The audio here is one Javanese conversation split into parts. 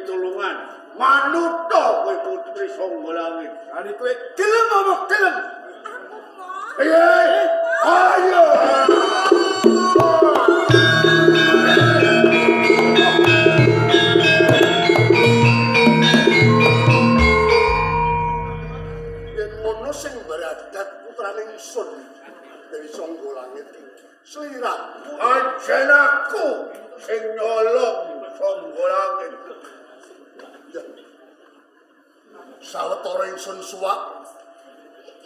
Pitulungan. Manuto kowe Putri Sangga Langit. Kani kowe gelem apa gelem? Aku mau. Ayo. Ayo. Yen ngono sing beradat putrane ingsun Dewi Sangga Langit iki. Sliramu Ajen aku sing nyolong Sangga Langit. Ya. Sawetara ingsun suwak,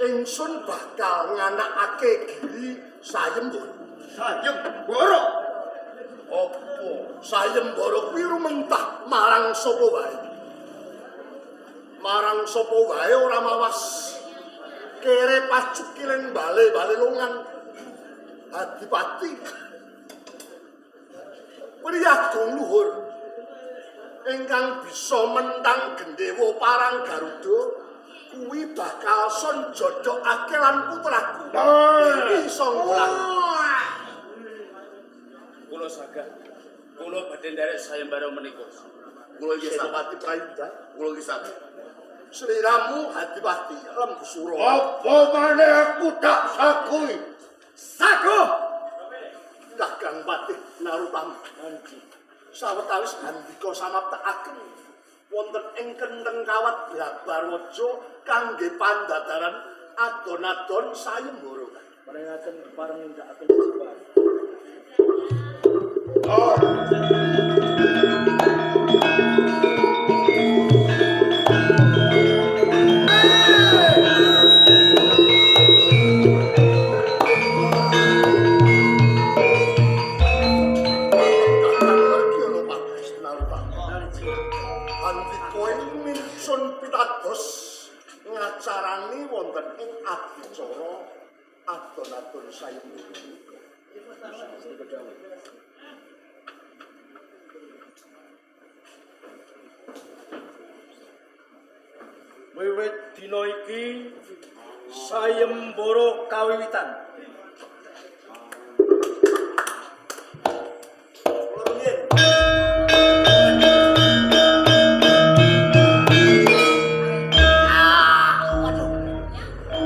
ingsun bakal nganakake giri sayembara. Sayembara. Apa? Sayembara kuwi rumentah marang sapa wae. Marang sapa wae ora mawas kere pacukiling bale-bale longan. Adipati Priyagung luhur ingkang bisa mentang gendewa parang Garuda kuwi bakal sun jodhokake lan putraku Dewi Sangga Langit. Kula saged. Kula badhe nderek sayembara menika. Kula iki saged. Senopati Prayuda, Kula iki saged. sliramu Adipati Lembusura. Apa maneh aku tak sakui? Sago. Kakang Patih Narutama. Sawetawis handika samaptakaken wonten ing kenteng kawat Brabarwaja kangge pandadaran adon-adon sayembara. Paringaken pareng nindakaken kewajiban. Oh. Kakang Arjuna Patih Narutama. Handika ingsun pitados ngacarani wonten ing adicara adon-adon sayembara menika. Wiwit dina iki sayembara kawiwitan. Kula rumiyin.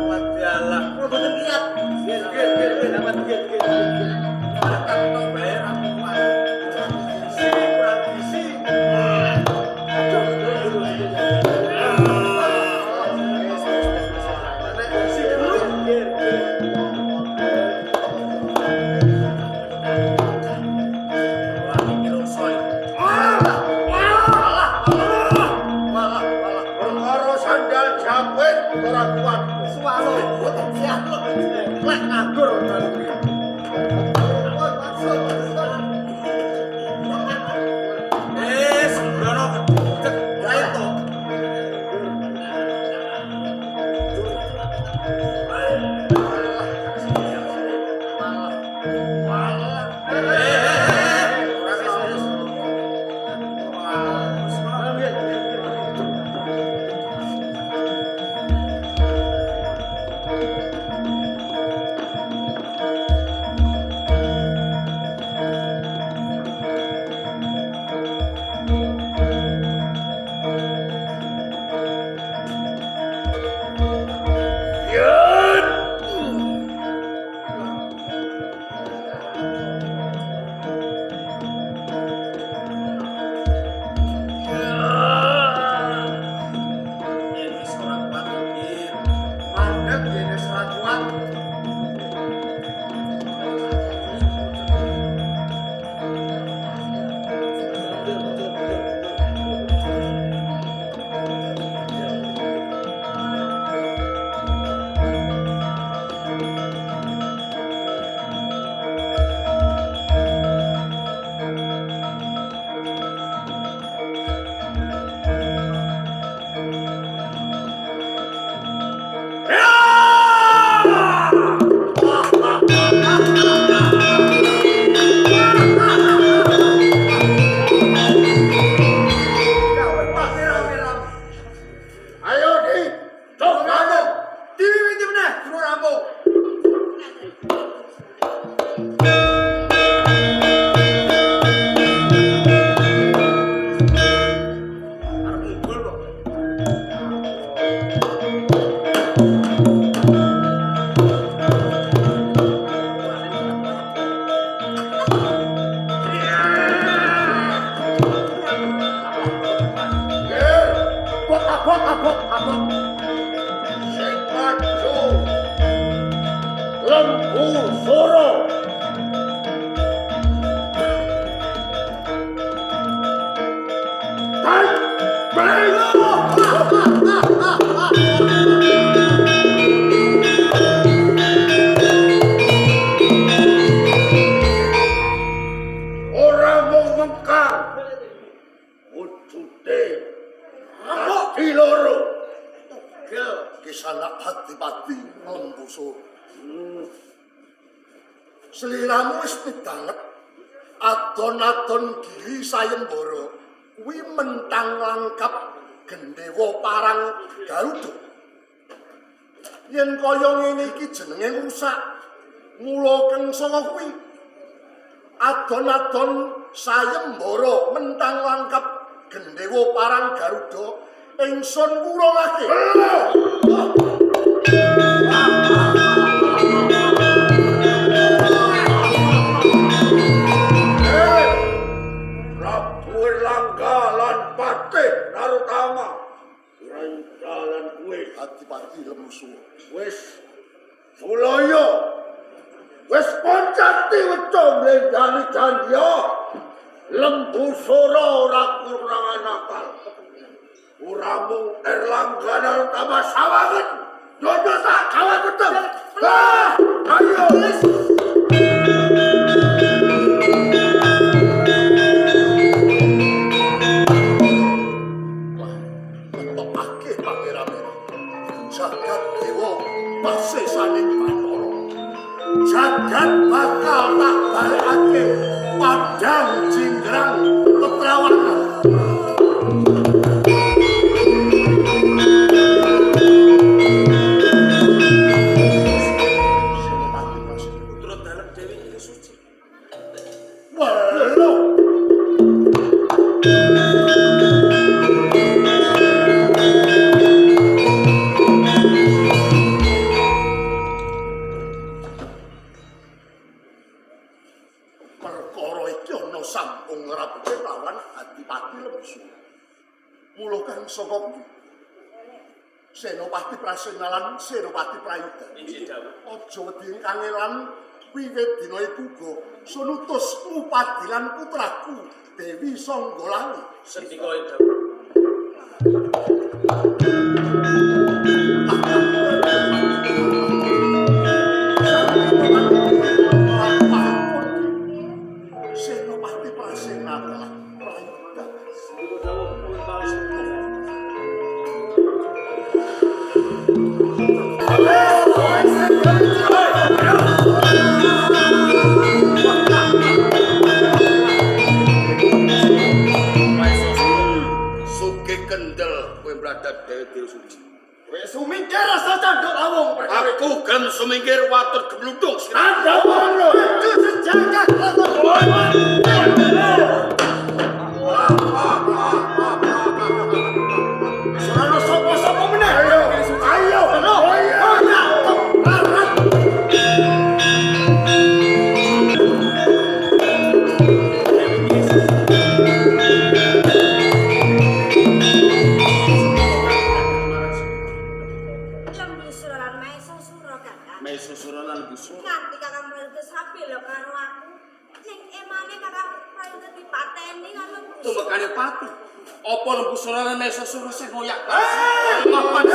Wadalah, kula boten niat. Nggih, nggih, nggih, nggih, nggih, nggih. Makan to bae aku kuat. Gizi kurang gizi. Aduh. Nek gizi dulu. Nggih, nggih. Sing maju Lembu Sura. Ora mung mengkang wujude ati loro. Kisanak Adipati Lembu Sura. Sliramu wis pidanget adon-adon gili sayembara kuwi mentang langkap gendhewa parang Garuda. Yen kaya ngene iki jenenge ngrusak. Mula kengsanga kuwi adon-adon sayembara mentang langkap gendhewa parang Garuda ingsun wurungake. Prabu Erlangga lan Patih Narotama. Rayuda lan kuwe Adipati Lembu Sura. wis sulaya. Wis poncati weca mlendani candya. Lembu Sura ora kurangan akal. Ora mung Erlangga Narotama sawangen. Dodo sak gawe peteng. Ah, ayo. Ketokake pamer-amer. Jagat dewa pasesaning Bathara. Jagat bakal tak balekake padang jinggrang tetrawangan. Senopati Prasena. Putra dalem Dewi Giri Suci. Welo. Perkara iki ana sampung ngrapke lawan Adipati Lembu Sura. Mula kang saka kuwi Senopati Prasena lan Senopati Prayuda. Inggih dawuh. Aja wedi kangelan wiwit dina iku uga sunutus ngupadilan putraku Dewi Sanggalangi. Sendika dawuh. Senopati Prasena lan Prayuda. Sendika dawuh pun pangapunten. Suke kendel kowe mradat Dewi Giri Suci. Wis sumingkir rasa canduk lawung perkara. Aku gelem sumingkir watur gemlundung. Andawono. Itu sejagat Ora sapa-sapa meneh. Ayo, ayo, ayo. Lembu Sura lan Maesa Sura Kakang. Maesa Sura lan Lembu Sura. Nganti Kakang Prayuda sapi lho karo aku. Ning emane Kakang Prayuda dipateni karo Lembu Sura. Tumekane pati. Apa Lembu Sura lan Maesa Sura sing ngoyak? Mapan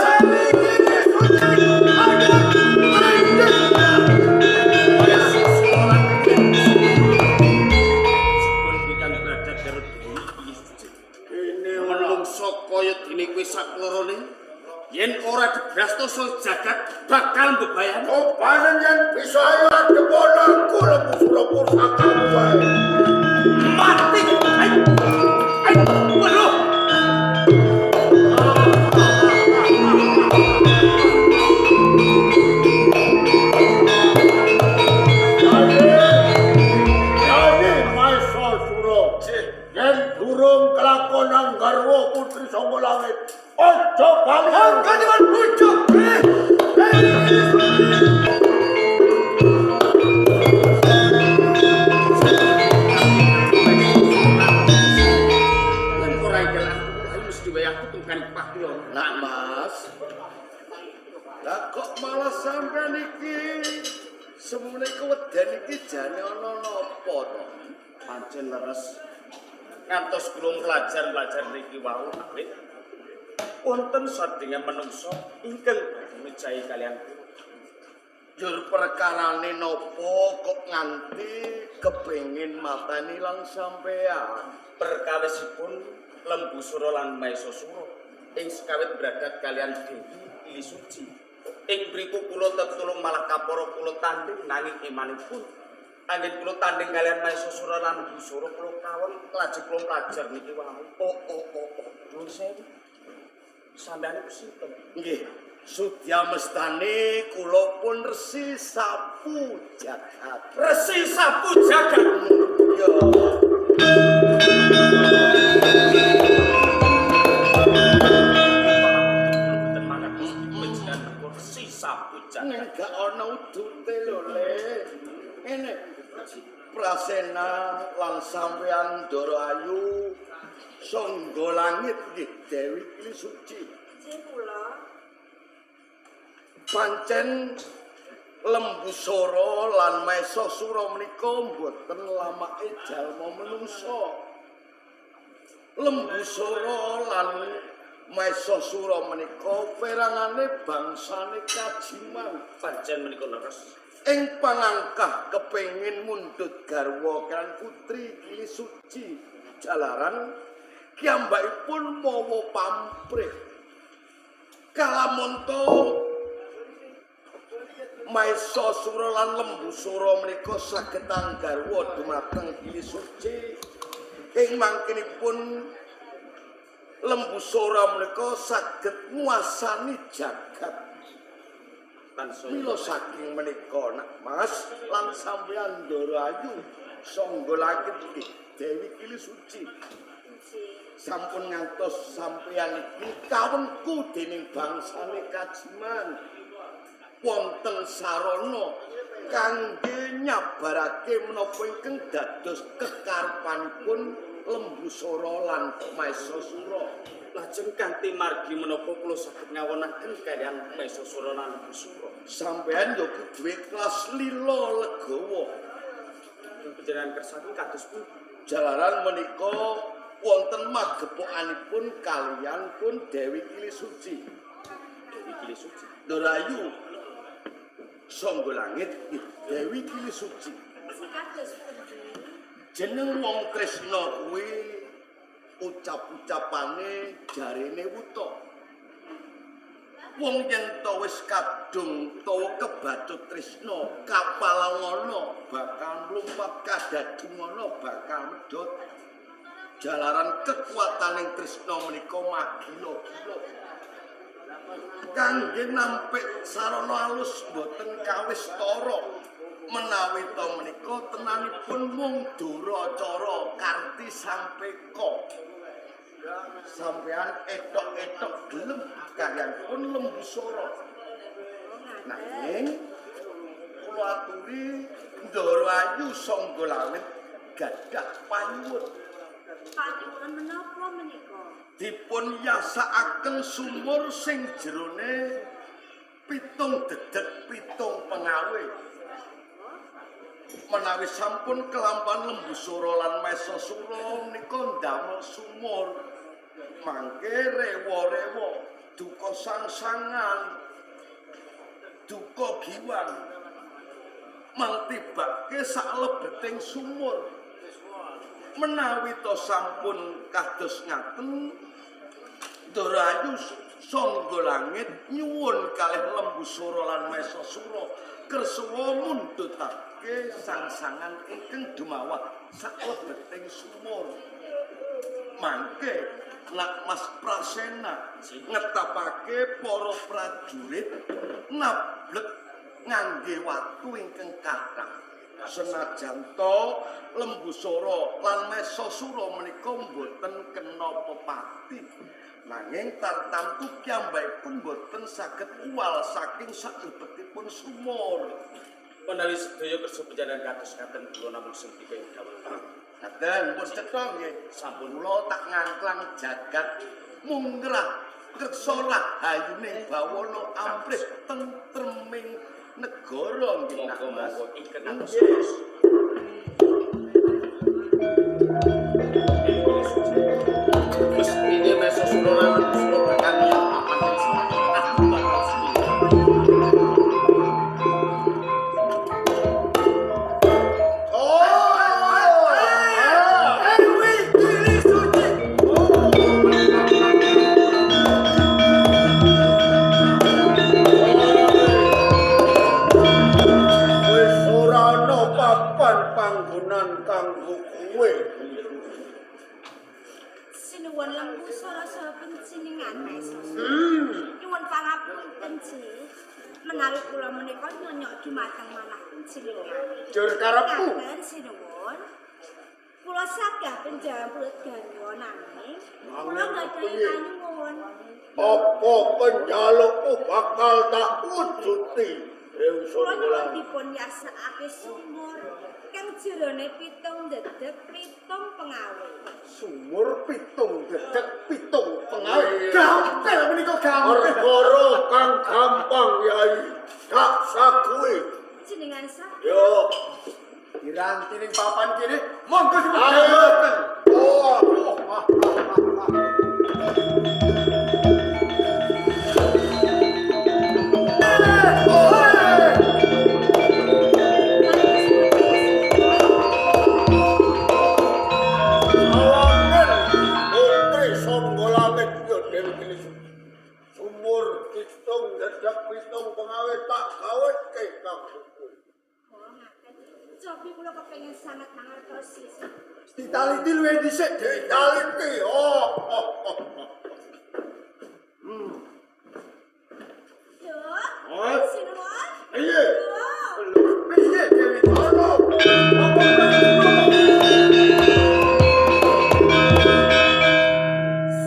Menungso kaya dene kowe saklorone yen ora dibrastosa jagat bakal mbebayani. Kopanen yen bisa ayo adepana aku Lembu Sura pusakamu wae. Mati. Ayo. Ayo. Waduh. Yani Maesa Sura. Yen durung kelakonan garwa putri saka langit, aja bali. Angkatiwan bujuk. Yen ora ikhlas aku mesti diweyahi tunggan patiana. Nak Mas. Lah kok malah sampean iki semene keweden iki jane ana napa to? Pancen leres. Ngantos kula pelajar-pelajar niki wau awit wonten sadingan menungso ingkang badhe mejahi kalian kula. Jur perkarane napa kok nganti kepengin mateni lan sampean? Perkawisipun Lembu Sura lan Maesasura ing sekawit bradat kalian Dewi Kili Suci. Ing mriku kula tetulung malah kapara kula tanding nanging imanipun anggen kula tanding kalian Maesasura lan Lembu Sura kula kawon lajeng kula pelajar niki wau. Oh oh oh oh. Nuwun sewu. Sampeyan niku sinten? Nggih, sudya mestane kula pun Resi Sapu Jagat. Resi Sapu Jagat. Ya. Mboten mangertos panjenengan Resi Sapu Jagat. Ning gak ana udute lho, Le. Ngene. Prasena lan sampeyan Ndara Ayu sangga langit nggih Dewi Kili Suci. Nggih kula. Pancen Lembu Sura lan Maesasura menika mboten lamake jalma menungsa. Lembu Sura lan Maesasura menika perangane bangsane Kajiman. Pancen menika leres. Ing pangangkah kepengin mundhut garwa kan putri Kili Suci jalaran kiyambakipun mawa pamrih. Kalamunta Maesasura lan Lembu Sura menika saged anggarwa dumateng Kili Suci. Ing mangkinipun Lembu Sura menika saged nguasani jagat. Mila saking menika nak Mas lan sampeyan Ndara Ayu sangga langit nggih Dewi Kili Suci. Nggih. Sampun ngantos sampeyan iki kawengku dening bangsane Kajiman. Wonten sarana kangge nyabarake menapa ingkang dados kekarepanipun Lembu Sura lan Maesasura. Lajeng kanthi margi menapa kula saged ngawonaken kalian Maesasura lan Lembu Sura. Sampeyan ya kudu ikhlas lila legawa. Ing panjenengan kersaken kados pundi? Jalaran menika wonten magepokanipun kalian pun Dewi Kili Suci. Dewi Kili Suci. Ndara Ayu sangga langit nggih Dewi Kili Suci. Sing kados pundi? Jeneng wong tresna kuwi ucap-ucapane jarene wuta. Wong yen to wis kadung tawa kebacut tresna, kapalangana bakal mlumpat kadadungana bakal medhot. Jalaran kekuataning tresna menika magila-gila. Kangge nampik sarana alus boten kawistara. Menawi to menika tenanipun mung duracara karti sampeka. Sampeyan etok-etok gelem kalian pun Lembu Sura. Nanging kula aturi Ndara Ayu sangga langit gadah panyuwun. Panyuwun menapa menika? Dipun yasakaken sumur sing jerone 7 dedeg 7 pengawe. Menawi sampun kelampan Lembu Sura lan Maesasura menika ndamel sumur. Mangke rewa-rewa duka sang-sangan duka giwang mantibake saklebeting sumur. Menawi to sampun kados ngaten Ndara Ayu sangga langit nyuwun kalih Lembu Sura lan Maesasura kersawa mundhutake sang-sangan ingkang dumawah saklebeting sumur. Mangke nak Mas Prasena ngetapake para prajurit nablek ngangge watu ingkang kathah. Senajan to Lembu Sura lan Maesasura menika mboten kena pepati. Nanging tartamtu piyambakipun mboten saged uwal saking saklebetipun sumur. Menawi sedaya kersa panjenengan kados ngaten kula namung sendika ing dawuh. Ngaten pun cetha nggih. Sampun kula tak ngangklang jagat mungrah ngreksa rahayuning bawana amprih tentreming negara nggih Nak Mas. Monggo-monggo ingkang Nggih. Mestine Maesasura lan Lembusura bakal miyat papan ing semana. Aku bakal sumingkir. Dewi Kili Suci. Wis ora ana papan panggonan kanggo kowe. Sinuwun Lembusura saha panjenengan Maesasura. Nyuwun pangapunten ji. Menawi kula menika nyonyok dumateng manah panjenengan. Jur karepmu. Ngaten sinuwun. Kula sagah penjawab pulut garwa nanging kula gadhahi panyuwun. Apa penjalukmu bakal tak wujuti? Dewi Kula nyuwun Sangga. dipun yasakake sumur kang jerone 7 dedek 7 pengawe. Sumur 7 dedek 7 pengawe. Gampil menika gampil. Perkara kang gampang Yai, gak sakuwe. Jenengan saged Yo, Diranti ning papan kene, monggo ayo. dipun. Oh, Sawangen putri Sangga Langit ya Dewi Kili Suci. Sumur 7 dedek 7 pengawe tak gaweke kanggo kowe. Oh, ngaten. Cobi kula kepengin sanget mangertosi. Ditaliti luwih dhisik, Dik. Ditaliti. Oh, oh, oh. Lho, Oh. sinuwun. Piye? Lho. Piye Dewi? Ono.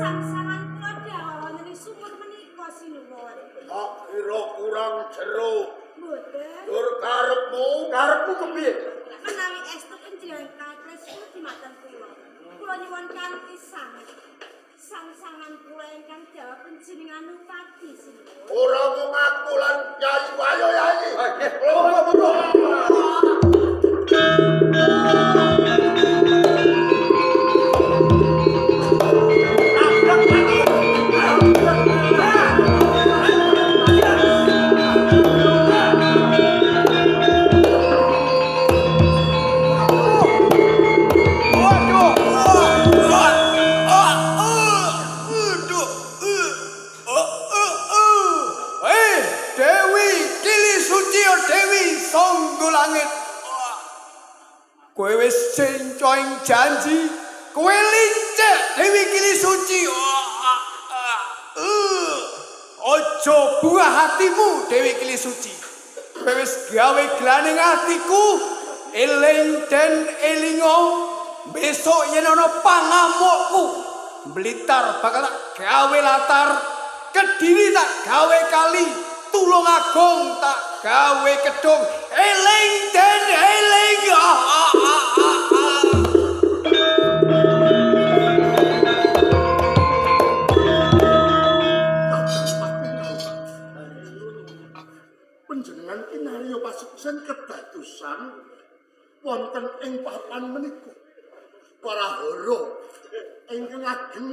Sangsangan kula dawa wonten ing sumur menika sinuwun. Tak kira kurang jero. Mboten. Dur karepmu, Karepmu kepiye? Menawi estu panjenengan katresna dumateng kula. Kula nyuwun kanthi sanget. Sangsangan kula ingkang dawa panjenengan upadi sinuwun. Ora mung aku lan Yai Wayo Yai. Monggo, monggo. Waduh. Aduh. Eh, Dewi Kili Suci Dewi Sangga Langit. Kowe wis sencoing janji, kowe lincik Dewi Kili Suci. Aja buah hatimu Dewi Kili Suci. Kowe wis gawe glaning atiku, eling den elingo. Besok yen ana pangamukku, Blitar bakal tak gawe latar, Kediri tak gawe kali, Tulungagung tak gawe kedung, eling den eling. Ah, ah, ah, ah, ah. Panjenengan kinarya pasuksen kedadosan wonten ing papan menika. Prahara ingkang ageng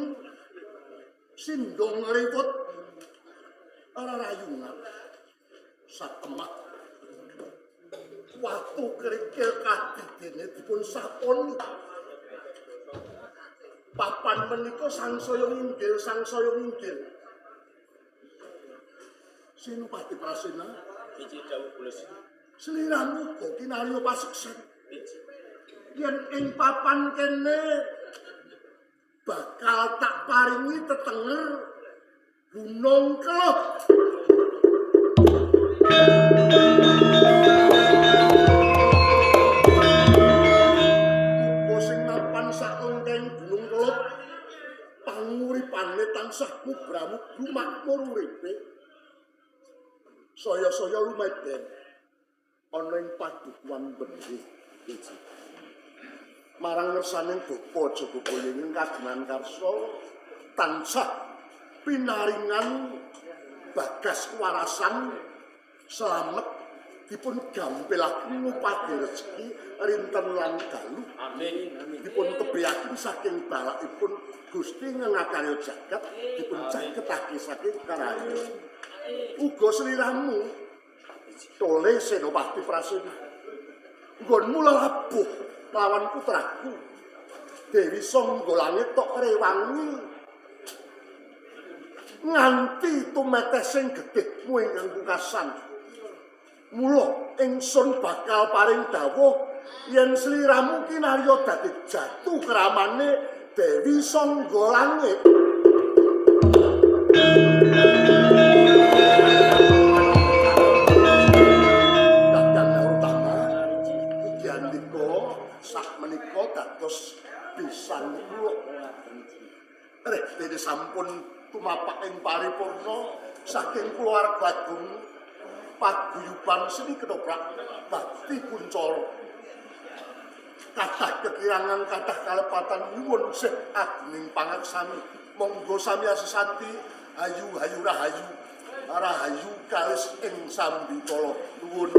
sindong ngrewut rarayungan satemah watu kerikil kadidene dipun saponi. Papan menika sangsaya nginggil sangsaya nginggil. Senopati Prasena, Iji dawuh kula sliramu uga kinarya pasuksen. Iji. Yen ing papan kene bakal tak paringi tetenger Gunung Kelut. Muga sing mapan saklengkeng Gunung Kelut panguripane tansah mubra-mubru makmur uripe. Saya-saya lumeben ana ing padukuhan Bendhe. Iji. Marang ngersaning Bapa Jagabaya ing kagungan karsa tansah pinaringan bagas kewarasan slamet dipun gampilaken ngupadi rezeki rinten lan dalu. Amin. Amin. Dipun tebihaken saking balakipun Gusti ngengakarya jagat dipun caketake saking karayu. Uga sliramu Tole Senopati Prasena nggonmu lelabuh lawan putraku Dewi Sangga Langit tok rewangi nganti tumetes sing getihmu ingkang pungkasan. Mula ingsun bakal paring dawuh yen sliramu kinarya dadi jatuh kramane Dewi Sangga Langit. Kakang Narotama ugi andika sak menika dados pisan kula. Reh dene sampun tumapak ing paripurna saking keluarga agung paguyuban seni ketoprak bakti kuncara. Kathah kekirangan, kathah kalepatan nyuwun sih agunging pangaksami. Monggo sami asesanti hayu hayu rahayu rahayu kalis ing sambikala. Nuwun.